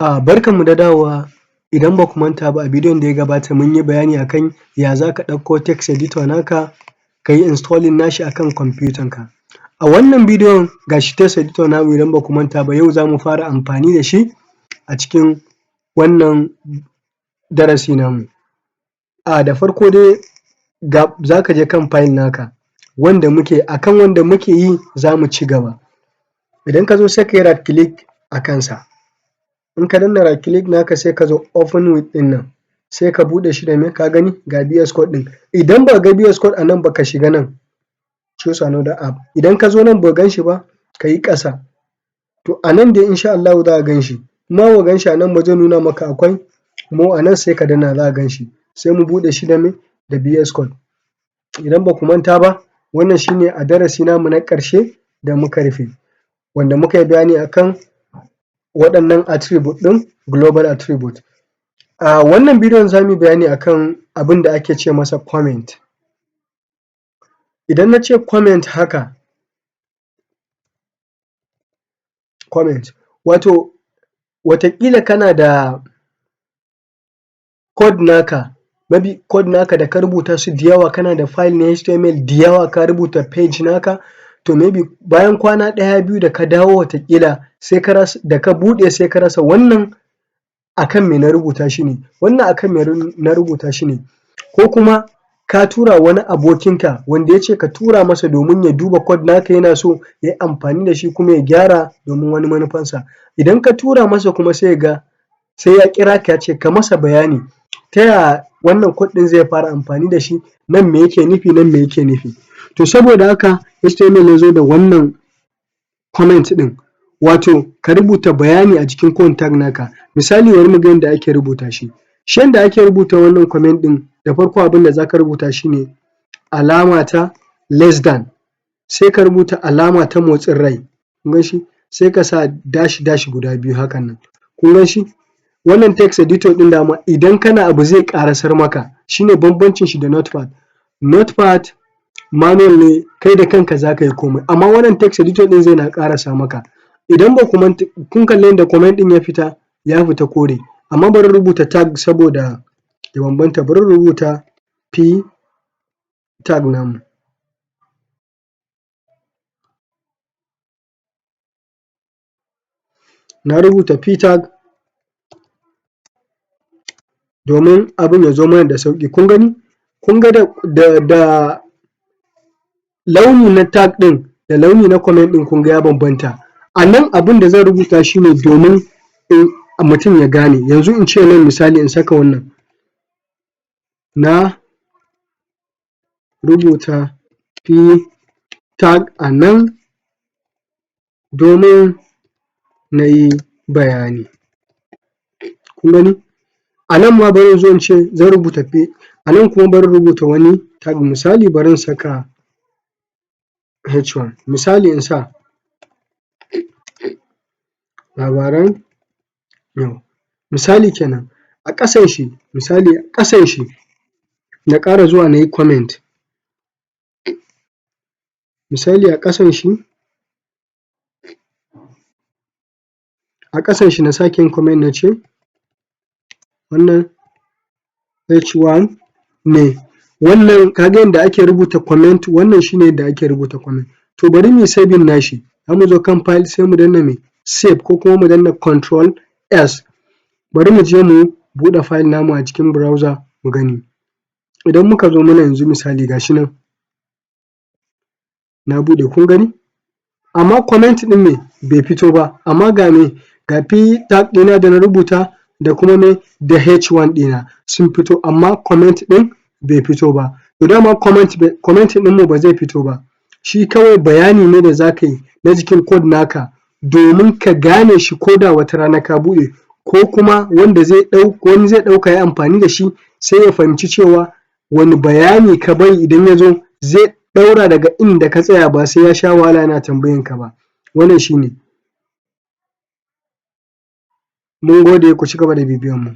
Barkanmu da dawowa. Idan ba ku manta ba, a bidiyon da ya gabata mun yi bayani akan ya za ka ɗauko text editor naka ka yi installing nashi akan kwamfutanka. A wannan bidiyon, ga shi text editor namu, idan ba ku manta ba, yau za mu fara amfani da shi a cikin wannan darasi namu. Da farko dai za ka je kan file naka wanda muke akan wanda muke yi, za mu cigaba. Idan ka zo, sai ka yi right click a kansa. In ka danna right click naka, sai ka zo open with ɗin nan, sai ka buɗe shi da me? Ka gani, ga VS Code ɗin. Idan baka ga VS Code a nan ba, ka shiga nan, choose another app. Idan ka zo nan baka gan shi ba, ka yi ƙasa. To, a nan dai insha Allahu za ka gan shi. In ma baka gan shi a nan ba, zai nuna maka akwai more a nan, sai ka danna, za ka gan shi. Sai mu buɗe shi da me? Da VS Code. Idan ba ku manta ba, wannan shi ne a darasi namu na ƙarshe da muka rufe, wanda muka yi bayani akan waɗannan attribute ɗin, global attribute. A wannan bidiyon za mu yi bayani akan abin da ake ce masa comment. Idan na ce comment haka, comment, wato wataƙila kana da code naka, maybe code naka da ka rubuta su da yawa, kana da file na HTML da yawa, ka rubuta page naka. To, maybe bayan kwana ɗaya, biyu, da ka dawo, wataƙila sai ka rasa, da ka buɗe sai ka rasa wannan akan me na rubuta shi ne, wannan akan me na rubuta shi ne, ko kuma ka tura wani abokinka wanda ya ce ka tura masa domin ya duba code naka, yana so ya yi amfani da shi kuma ya gyara domin wani manufansa. Idan ka tura masa kuma, sai ya ga sai ya kira ka, ya ce ka masa bayani ta yaya wannan code ɗin zai fara amfani da shi, nan me yake nufi, nan me yake nufi. To, saboda haka HTML ya zo da wannan comment ɗin, wato ka rubuta bayani a jikin kowane tag naka. Misali, bari mu ga yanda ake rubuta shi. Shi yanda ake rubuta wannan comment ɗin, da farko abin da za ka rubuta shi ne alama ta less than, sai ka rubuta alama ta motsin rai, kun gan shi, sai ka sa dash dash guda biyu hakan nan, kun gan shi. Wannan text editor ɗin, dama idan kana abu zai ƙarasar maka, shi ne bambancin shi da Notepad. Notepad manual ne, kai da kanka za ka yi komai, amma wannan text editor ɗin zai na ƙarasa maka. Idan ba ku manta, kun kalli yadda comment ɗin ya fita, ya fita kore, amma bari in rubuta tag saboda ya bambanta. Bari in rubuta p tag namu. Na rubuta p tag domin abin ya zo mana da sauƙi. Kun gani? Kun ga da launi na tag ɗin da launi na comment ɗin, kun ga ya bambanta. A nan abin da zan rubuta shi ne domin mutum ya gane. Yanzu in ce nan, misali, in saka wannan, na rubuta p tag a nan domin na yi bayani. Kun gani? A nan ma bari in zo in ce zan rubuta p, a nan kuma bari in rubuta wani tag. Misali, bari in saka h1, misali in sa labaran yau, misali kenan. A ƙasan shi, misali a ƙasan shi na ƙara zuwa na yi comment, misali a ƙasan shi, a ƙasan shi na sake yin comment, na ce wannan h1 ne. Wannan ka ga yanda ake rubuta comment, wannan shi ne yadda ake rubuta comment. To, bari mu yi saving nashi. Za mu zo kan file, sai mu danna me? Save, ko kuma mu danna control S. Bari mu je mu buɗe file namu a cikin browser mu gani. Idan muka zo mana yanzu, misali, ga shi nan na buɗe, kun gani, amma comment ɗin me bai fito ba, amma ga me? Ga p tag ɗina da na rubuta da kuma me? Da h1 ɗina sun fito, amma comment ɗin bai fito ba. To, dama comment ɗinmu ba zai fito ba, shi kawai bayani ne da za ka yi na jikin code naka domin ka gane shi ko da wata rana ka buɗe, ko kuma wanda zai wani zai ɗauka ya yi amfani da shi, sai ya fahimci cewa wani bayani ka bari. Idan ya zo, zai ɗaura daga inda ka tsaya, ba sai ya sha wahala yana tambayan ka ba. Wannan shi ne. Mun gode, ku cigaba da bibiyan mu.